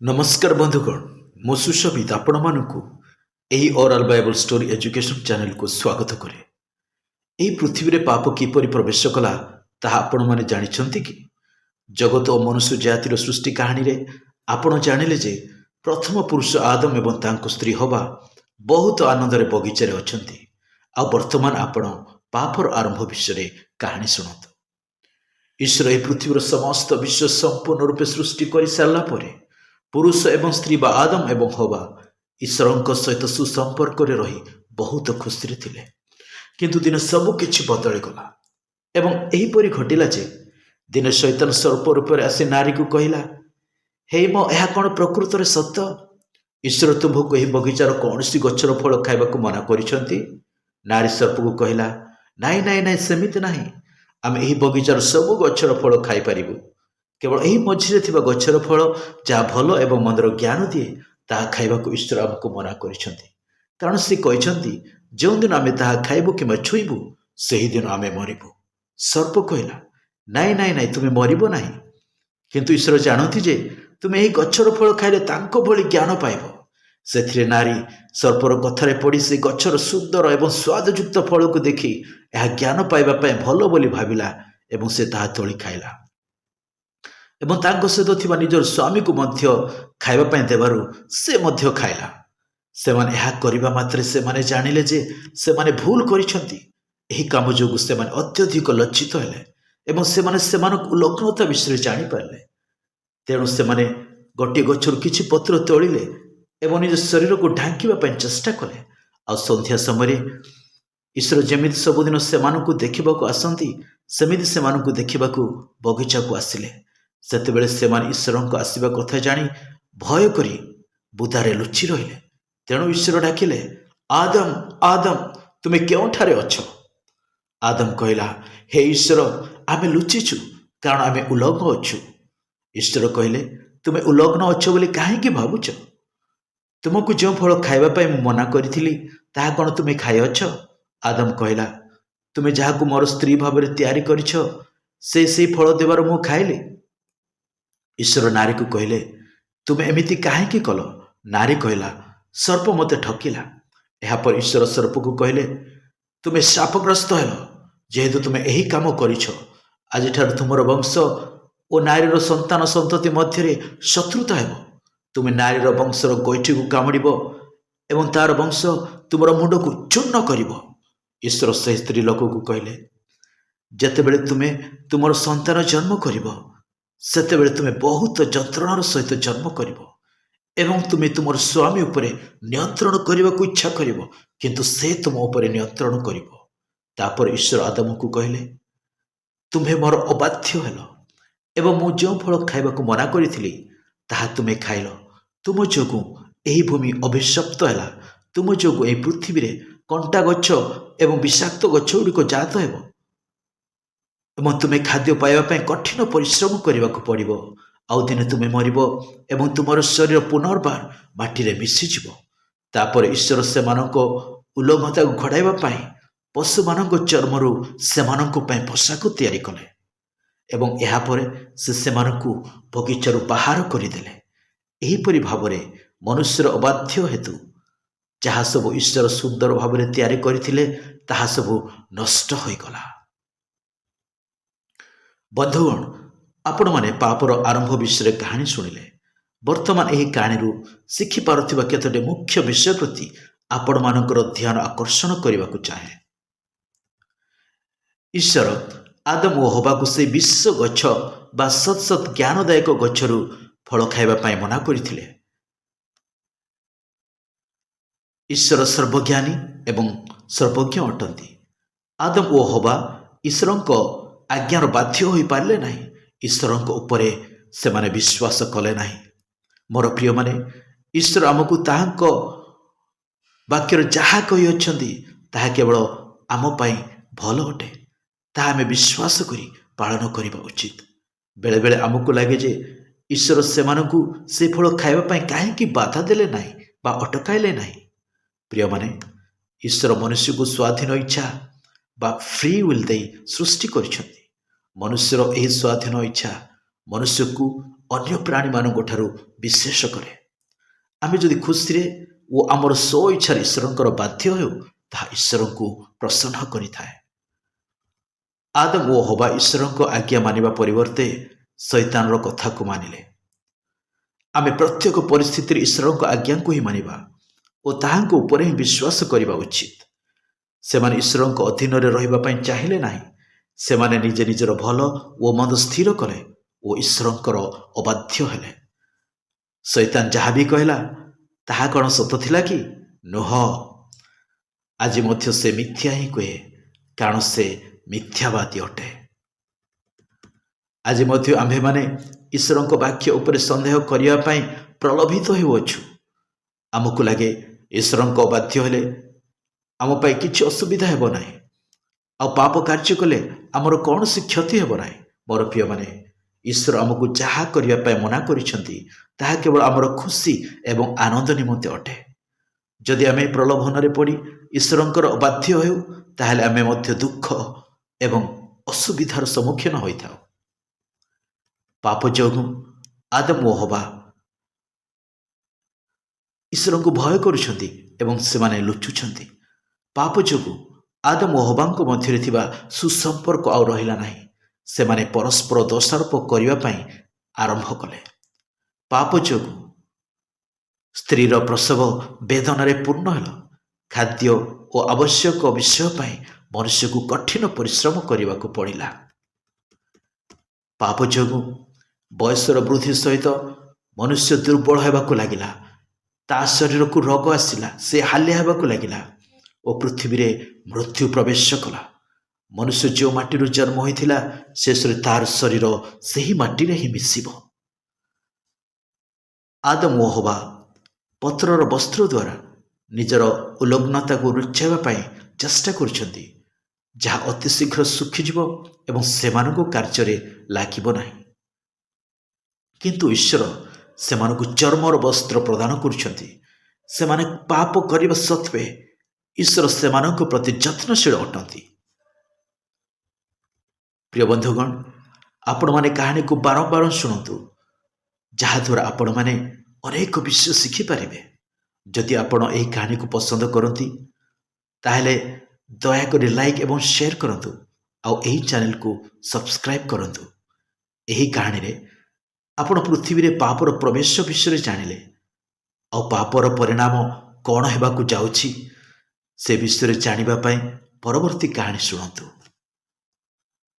ନମସ୍କାର ବନ୍ଧୁଗଣ, ମୁଁ ସୁଶୋଭିତ ଆପଣମାନଙ୍କୁ ଏହି ଓରାଲ ବାଇବଲ ଷ୍ଟୋରି ଏଜୁକେସନ୍ ଚ୍ୟାନେଲକୁ ସ୍ୱାଗତ କରେ। ଏହି ପୃଥିବୀରେ ପାପ କିପରି ପ୍ରବେଶ କଲା, ତାହା ଆପଣମାନେ ଜାଣିଛନ୍ତି କି? ଜଗତ ଓ ମନୁଷ୍ୟ ଜାତିର ସୃଷ୍ଟି କାହାଣୀରେ ଆପଣ ଜାଣିଲେ ଯେ ପ୍ରଥମ ପୁରୁଷ ଆଦମ ଏବଂ ତାଙ୍କ ସ୍ତ୍ରୀ ହବା ବହୁତ ଆନନ୍ଦରେ ବଗିଚାରେ ଅଛନ୍ତି। ଆଉ ବର୍ତ୍ତମାନ ଆପଣ ପାପର ଆରମ୍ଭ ବିଷୟରେ କାହାଣୀ ଶୁଣନ୍ତୁ। ଈଶ୍ୱର ଏହି ପୃଥିବୀର ସମସ୍ତ ବିଷୟ ସମ୍ପୂର୍ଣ୍ଣ ରୂପେ ସୃଷ୍ଟି କରିସାରିଲା ପରେ ପୁରୁଷ ଏବଂ ସ୍ତ୍ରୀ ବା ଆଦମ ଏବଂ ହବା ଈଶ୍ୱରଙ୍କ ସହିତ ସୁସମ୍ପର୍କରେ ରହି ବହୁତ ଖୁସିରେ ଥିଲେ। କିନ୍ତୁ ଦିନେ ସବୁ କିଛି ବଦଳିଗଲା ଏବଂ ଏହିପରି ଘଟିଲା ଯେ ଦିନେ ଶୈତାନ ସର୍ପ ରୂପରେ ଆସି ନାରୀକୁ କହିଲା, "ହେଇ ମୋ, ଏହା କ'ଣ ପ୍ରକୃତରେ ସତ? ଈଶ୍ୱର ତୁମ୍ଭକୁ ଏହି ବଗିଚାର କୌଣସି ଗଛର ଫଳ ଖାଇବାକୁ ମନା କରିଛନ୍ତି?" ନାରୀ ସର୍ପକୁ କହିଲା, "ନାଇଁ, ନାଇଁ, ନାଇଁ, ସେମିତି ନାହିଁ। ଆମେ ଏହି ବଗିଚାର ସବୁ ଗଛର ଫଳ ଖାଇପାରିବୁ। କେବଳ ଏହି ମଝିରେ ଥିବା ଗଛର ଫଳ, ଯାହା ଭଲ ଏବଂ ମନ୍ଦର ଜ୍ଞାନ ଦିଏ, ତାହା ଖାଇବାକୁ ଈଶ୍ୱର ଆମକୁ ମନା କରିଛନ୍ତି। କାରଣ ସେ କହିଛନ୍ତି, ଯେଉଁଦିନ ଆମେ ତାହା ଖାଇବୁ କିମ୍ବା ଛୁଇଁବୁ, ସେହିଦିନ ଆମେ ମରିବୁ।" ସର୍ପ କହିଲା, "ନାଇଁ, ନାଇଁ, ନାଇଁ, ତୁମେ ମରିବ ନାହିଁ। କିନ୍ତୁ ଈଶ୍ୱର ଜାଣନ୍ତି ଯେ ତୁମେ ଏହି ଗଛର ଫଳ ଖାଇଲେ ତାଙ୍କ ଭଳି ଜ୍ଞାନ ପାଇବ।" ସେଥିରେ ନାରୀ ସର୍ପର କଥାରେ ପଡ଼ି ସେ ଗଛର ସୁନ୍ଦର ଏବଂ ସ୍ୱାଦଯୁକ୍ତ ଫଳକୁ ଦେଖି ଏହା ଜ୍ଞାନ ପାଇବା ପାଇଁ ଭଲ ବୋଲି ଭାବିଲା ଏବଂ ସେ ତାହା ତୋଳି ଖାଇଲା ଏବଂ ତାଙ୍କ ସହିତ ଥିବା ନିଜର ସ୍ୱାମୀକୁ ମଧ୍ୟ ଖାଇବା ପାଇଁ ଦେବାରୁ ସେ ମଧ୍ୟ ଖାଇଲା। ସେମାନେ ଏହା କରିବା ମାତ୍ରେ ସେମାନେ ଜାଣିଲେ ଯେ ସେମାନେ ଭୁଲ କରିଛନ୍ତି। ଏହି କାମ ଯୋଗୁଁ ସେମାନେ ଅତ୍ୟଧିକ ଲଜ୍ଜିତ ହେଲେ ଏବଂ ସେମାନେ ସେମାନଙ୍କ ଉଲଗ୍ନତା ବିଷୟରେ ଜାଣିପାରିଲେ। ତେଣୁ ସେମାନେ ଗୋଟିଏ ଗଛରୁ କିଛି ପତ୍ର ତୋଳିଲେ ଏବଂ ନିଜ ଶରୀରକୁ ଢାଙ୍କିବା ପାଇଁ ଚେଷ୍ଟା କଲେ। ଆଉ ସନ୍ଧ୍ୟା ସମୟରେ ଈଶ୍ୱର ଯେମିତି ସବୁଦିନ ସେମାନଙ୍କୁ ଦେଖିବାକୁ ଆସନ୍ତି, ସେମିତି ସେମାନଙ୍କୁ ଦେଖିବାକୁ ବଗିଚାକୁ ଆସିଲେ। ସେତେବେଳେ ସେମାନେ ଈଶ୍ୱରଙ୍କ ଆସିବା କଥା ଜାଣି ଭୟ କରି ବୁଦାରେ ଲୁଚି ରହିଲେ। ତେଣୁ ଈଶ୍ୱର ଡାକିଲେ, "ଆଦମ, ଆଦମ, ତୁମେ କେଉଁଠାରେ ଅଛ?" ଆଦମ କହିଲା, "ହେ ଈଶ୍ୱର, ଆମେ ଲୁଚିଛୁ, କାରଣ ଆମେ ଉଲଗ୍ନ ଅଛୁ।" ଈଶ୍ୱର କହିଲେ, "ତୁମେ ଉଲଗ୍ନ ଅଛ ବୋଲି କାହିଁକି ଭାବୁଛ? ତୁମକୁ ଯେଉଁ ଫଳ ଖାଇବା ପାଇଁ ମୁଁ ମନା କରିଥିଲି, ତାହା କ'ଣ ତୁମେ ଖାଇଅଛ?" ଆଦମ କହିଲା, "ତୁମେ ଯାହାକୁ ମୋର ସ୍ତ୍ରୀ ଭାବରେ ତିଆରି କରିଛ, ସେ ସେଇ ଫଳ ଦେବାରୁ ମୁଁ ଖାଇଲି।" ଈଶ୍ୱର ନାରୀକୁ କହିଲେ, "ତୁମେ ଏମିତି କାହିଁକି କଲ?" ନାରୀ କହିଲା, "ସର୍ପ ମୋତେ ଠକିଲା।" ଏହାପରେ ଈଶ୍ୱର ସର୍ପକୁ କହିଲେ, "ତୁମେ ଶାପଗ୍ରସ୍ତ ହେଲ, ଯେହେତୁ ତୁମେ ଏହି କାମ କରିଛ। ଆଜିଠାରୁ ତୁମର ବଂଶ ଓ ନାରୀର ସନ୍ତାନ ସନ୍ତତି ମଧ୍ୟରେ ଶତ୍ରୁତା ହେବ। ତୁମେ ନାରୀର ବଂଶର ଗୋଇଠିକୁ କାମୁଡ଼ିବ ଏବଂ ତାର ବଂଶ ତୁମର ମୁଣ୍ଡକୁ ଚୂର୍ଣ୍ଣ କରିବ।" ଈଶ୍ୱର ସେହି ସ୍ତ୍ରୀ ଲୋକକୁ କହିଲେ, "ଯେତେବେଳେ ତୁମେ ତୁମର ସନ୍ତାନ ଜନ୍ମ କରିବ, ସେତେବେଳେ ତୁମେ ବହୁତ ଯନ୍ତ୍ରଣାର ସହିତ ଜନ୍ମ କରିବ ଏବଂ ତୁମେ ତୁମର ସ୍ୱାମୀ ଉପରେ ନିୟନ୍ତ୍ରଣ କରିବାକୁ ଇଚ୍ଛା କରିବ, କିନ୍ତୁ ସେ ତୁମ ଉପରେ ନିୟନ୍ତ୍ରଣ କରିବ।" ତାପରେ ଈଶ୍ୱର ଆଦମକୁ କହିଲେ, "ତୁମ୍ଭେ ମୋର ଅବାଧ୍ୟ ହେଲ ଏବଂ ମୁଁ ଯେଉଁ ଫଳ ଖାଇବାକୁ ମନା କରିଥିଲି, ତାହା ତୁମେ ଖାଇଲ। ତୁମ ଯୋଗୁଁ ଏହି ଭୂମି ଅଭିଶପ୍ତ ହେଲା। ତୁମ ଯୋଗୁଁ ଏହି ପୃଥିବୀରେ କଣ୍ଟା ଗଛ ଏବଂ ବିଷାକ୍ତ ଗଛ ଗୁଡ଼ିକ ଜାତ ହେବ ଏବଂ ତୁମେ ଖାଦ୍ୟ ପାଇବା ପାଇଁ କଠିନ ପରିଶ୍ରମ କରିବାକୁ ପଡ଼ିବ। ଆଉ ଦିନେ ତୁମେ ମରିବ ଏବଂ ତୁମର ଶରୀର ପୁନର୍ବାର ମାଟିରେ ମିଶିଯିବ।" ତାପରେ ଈଶ୍ୱର ସେମାନଙ୍କ ଉଲଗ୍ନତାକୁ ଘୋଡ଼ାଇବା ପାଇଁ ପଶୁମାନଙ୍କ ଚର୍ମରୁ ସେମାନଙ୍କ ପାଇଁ ପୋଷାକ ତିଆରି କଲେ ଏବଂ ଏହାପରେ ସେ ସେମାନଙ୍କୁ ବଗିଚାରୁ ବାହାର କରିଦେଲେ। ଏହିପରି ଭାବରେ ମନୁଷ୍ୟର ଅବାଧ୍ୟ ହେତୁ ଯାହା ସବୁ ଈଶ୍ୱର ସୁନ୍ଦର ଭାବରେ ତିଆରି କରିଥିଲେ, ତାହା ସବୁ ନଷ୍ଟ ହୋଇଗଲା। ବନ୍ଧୁଗଣ, ଆପଣମାନେ ପାପର ଆରମ୍ଭ ବିଷୟରେ କାହାଣୀ ଶୁଣିଲେ। ବର୍ତ୍ତମାନ ଏହି କାହାଣୀରୁ ଶିଖିପାରୁଥିବା କେତୋଟି ମୁଖ୍ୟ ବିଷୟ ପ୍ରତି ଆପଣମାନଙ୍କର ଧ୍ୟାନ ଆକର୍ଷଣ କରିବାକୁ ଚାହେଁ। ଈଶ୍ୱର ଆଦମ ଓ ହବାକୁ ସେହି ବିଷମ ଗଛ ବା ସତ୍ ସତ୍ ଜ୍ଞାନଦାୟକ ଗଛରୁ ଫଳ ଖାଇବା ପାଇଁ ମନା କରିଥିଲେ। ଈଶ୍ୱର ସର୍ବଜ୍ଞାନୀ ଏବଂ ସର୍ବଜ୍ଞ ଅଟନ୍ତି। ଆଦମ ଓ ହବା ଈଶ୍ୱରଙ୍କ ଆଜ୍ଞାର ବାଧ୍ୟ ହୋଇପାରିଲେ ନାହିଁ। ଈଶ୍ୱରଙ୍କ ଉପରେ ସେମାନେ ବିଶ୍ୱାସ କଲେ ନାହିଁ। ମୋର ପ୍ରିୟମାନେ, ଈଶ୍ୱର ଆମକୁ ତାହାଙ୍କ ବାକ୍ୟରେ ଯାହା କହିଅଛନ୍ତି, ତାହା କେବଳ ଆମ ପାଇଁ ଭଲ ଅଟେ। ତାହା ଆମେ ବିଶ୍ୱାସ କରି ପାଳନ କରିବା ଉଚିତ। ବେଳେବେଳେ ଆମକୁ ଲାଗେ ଯେ ଈଶ୍ୱର ସେମାନଙ୍କୁ ସେ ଫଳ ଖାଇବା ପାଇଁ କାହିଁକି ବାଧା ଦେଲେ ନାହିଁ ବା ଅଟକାଇଲେ ନାହିଁ। ପ୍ରିୟମାନେ, ଈଶ୍ୱର ମନୁଷ୍ୟକୁ ସ୍ୱାଧୀନ ଇଚ୍ଛା ବା ଫ୍ରି will ଦେଇ ସୃଷ୍ଟି କରିଛନ୍ତି। ମନୁଷ୍ୟର ଏହି ସ୍ୱାଧୀନ ଇଚ୍ଛା ମନୁଷ୍ୟକୁ ଅନ୍ୟ ପ୍ରାଣୀମାନଙ୍କ ଠାରୁ ବିଶେଷ କରେ। ଆମେ ଯଦି ଖୁସିରେ ଓ ଆମର ସ୍ୱ ଇଚ୍ଛାରେ ଈଶ୍ୱରଙ୍କର ବାଧ୍ୟ ହେଉ, ତାହା ଈଶ୍ୱରଙ୍କୁ ପ୍ରସନ୍ନ କରିଥାଏ। ଆଦମ ଓ ହବା ଈଶ୍ୱରଙ୍କ ଆଜ୍ଞା ମାନିବା ପରିବର୍ତ୍ତେ ଶୈତାନର କଥାକୁ ମାନିଲେ। ଆମେ ପ୍ରତ୍ୟେକ ପରିସ୍ଥିତିରେ ଈଶ୍ୱରଙ୍କ ଆଜ୍ଞାକୁ ହିଁ ମାନିବା ଓ ତାହାଙ୍କ ଉପରେ ହିଁ ବିଶ୍ୱାସ କରିବା ଉଚିତ। ସେମାନେ ଈଶ୍ୱରଙ୍କ ଅଧୀନରେ ରହିବା ପାଇଁ ଚାହିଁଲେ ନାହିଁ। ସେମାନେ ନିଜେ ନିଜର ଭଲ ଓ ମନ୍ଦ ସ୍ଥିର କଲେ ଓ ଈଶ୍ୱରଙ୍କର ଅବାଧ୍ୟ ହେଲେ। ଶୈତାନ ଯାହା ବି କହିଲା, ତାହା କ'ଣ ସତ ଥିଲା କି? ନୁହଁ। ଆଜି ମଧ୍ୟ ସେ ମିଥ୍ୟା ହିଁ କୁହେ, କାରଣ ସେ ମିଥ୍ୟାବାଦୀ ଅଟେ। ଆଜି ମଧ୍ୟ ଆମ୍ଭେମାନେ ଈଶ୍ୱରଙ୍କ ବାକ୍ୟ ଉପରେ ସନ୍ଦେହ କରିବା ପାଇଁ ପ୍ରଲୋଭିତ ହେଉଅଛୁ। ଆମକୁ ଲାଗେ, ଈଶ୍ୱରଙ୍କ ଅବାଧ୍ୟ ହେଲେ ଆମ ପାଇଁ କିଛି ଅସୁବିଧା ହେବ ନାହିଁ ଆଉ ପାପ କାର୍ଯ୍ୟ କଲେ ଆମର କୌଣସି କ୍ଷତି ହେବ ନାହିଁ। ମୋର ପ୍ରିୟମାନେ, ଈଶ୍ୱର ଆମକୁ ଯାହା କରିବା ପାଇଁ ମନା କରିଛନ୍ତି, ତାହା କେବଳ ଆମର ଖୁସି ଏବଂ ଆନନ୍ଦ ନିମନ୍ତେ ଅଟେ। ଯଦି ଆମେ ପ୍ରଲୋଭନରେ ପଡ଼ି ଈଶ୍ୱରଙ୍କର ଅବାଧ୍ୟ ହେଉ, ତାହେଲେ ଆମେ ମଧ୍ୟ ଦୁଃଖ ଏବଂ ଅସୁବିଧାର ସମ୍ମୁଖୀନ ହୋଇଥାଉ। ପାପ ଯୋଗୁଁ ଆଦମ ଓ ହବା ଈଶ୍ୱରଙ୍କୁ ଭୟ କରୁଛନ୍ତି ଏବଂ ସେମାନେ ଲୁଚୁଛନ୍ତି। ପାପ ଯୋଗୁଁ ଆଦମ ଓ ହବାଙ୍କ ମଧ୍ୟରେ ଥିବା ସୁସମ୍ପର୍କ ଆଉ ରହିଲା ନାହିଁ। ସେମାନେ ପରସ୍ପର ଦୋଷାରୋପ କରିବା ପାଇଁ ଆରମ୍ଭ କଲେ। ପାପ ଯୋଗୁଁ ସ୍ତ୍ରୀର ପ୍ରସବ ବେଦନାରେ ପୂର୍ଣ୍ଣ ହେଲା। ଖାଦ୍ୟ ଓ ଆବଶ୍ୟକ ବିଷୟ ପାଇଁ ମନୁଷ୍ୟକୁ କଠିନ ପରିଶ୍ରମ କରିବାକୁ ପଡ଼ିଲା। ପାପ ଯୋଗୁଁ ବୟସର ବୃଦ୍ଧି ସହିତ ମନୁଷ୍ୟ ଦୁର୍ବଳ ହେବାକୁ ଲାଗିଲା। ତା ଶରୀରକୁ ରୋଗ ଆସିଲା, ସେ ହାଲିଆ ହେବାକୁ ଲାଗିଲା ଓ ପୃଥିବୀରେ ମୃତ୍ୟୁ ପ୍ରବେଶ କଲା। ମନୁଷ୍ୟ ଯେଉଁ ମାଟିରୁ ଜନ୍ମ ହୋଇଥିଲା, ଶେଷରେ ତାର ଶରୀର ସେହି ମାଟିରେ ହିଁ ମିଶିବ। ଆଦମ ଓ ହବା ପତ୍ରର ବସ୍ତ୍ର ଦ୍ୱାରା ନିଜର ଉଲଗ୍ନତାକୁ ଲୁଚାଇବା ପାଇଁ ଚେଷ୍ଟା କରୁଛନ୍ତି, ଯାହା ଅତି ଶୀଘ୍ର ଶୁଖିଯିବ ଏବଂ ସେମାନଙ୍କ କାର୍ଯ୍ୟରେ ଲାଗିବ ନାହିଁ। କିନ୍ତୁ ଈଶ୍ୱର ସେମାନଙ୍କୁ ଚର୍ମର ବସ୍ତ୍ର ପ୍ରଦାନ କରୁଛନ୍ତି। ସେମାନେ ପାପ କରିବା ସତ୍ତ୍ୱେ ଈଶ୍ୱର ସେମାନଙ୍କ ପ୍ରତି ଯତ୍ନଶୀଳ ଅଟନ୍ତି। ପ୍ରିୟ ବନ୍ଧୁଗଣ, ଆପଣମାନେ କାହାଣୀକୁ ବାରମ୍ବାର ଶୁଣନ୍ତୁ, ଯାହାଦ୍ୱାରା ଆପଣମାନେ ଅନେକ ବିଷୟ ଶିଖିପାରିବେ। ଯଦି ଆପଣ ଏହି କାହାଣୀକୁ ପସନ୍ଦ କରନ୍ତି, ତାହେଲେ ଦୟାକରି ଲାଇକ୍ ଏବଂ ସେୟାର କରନ୍ତୁ ଆଉ ଏହି ଚ୍ୟାନେଲକୁ ସବସ୍କ୍ରାଇବ୍ କରନ୍ତୁ। ଏହି କାହାଣୀରେ ଆପଣ ପୃଥିବୀରେ ପାପର ପ୍ରବେଶ ବିଷୟରେ ଜାଣିଲେ ଆଉ ପାପର ପରିଣାମ କ'ଣ ହେବାକୁ ଯାଉଛି, ସେ ବିଷୟରେ ଜାଣିବା ପାଇଁ ପରବର୍ତ୍ତୀ କାହାଣୀ ଶୁଣନ୍ତୁ।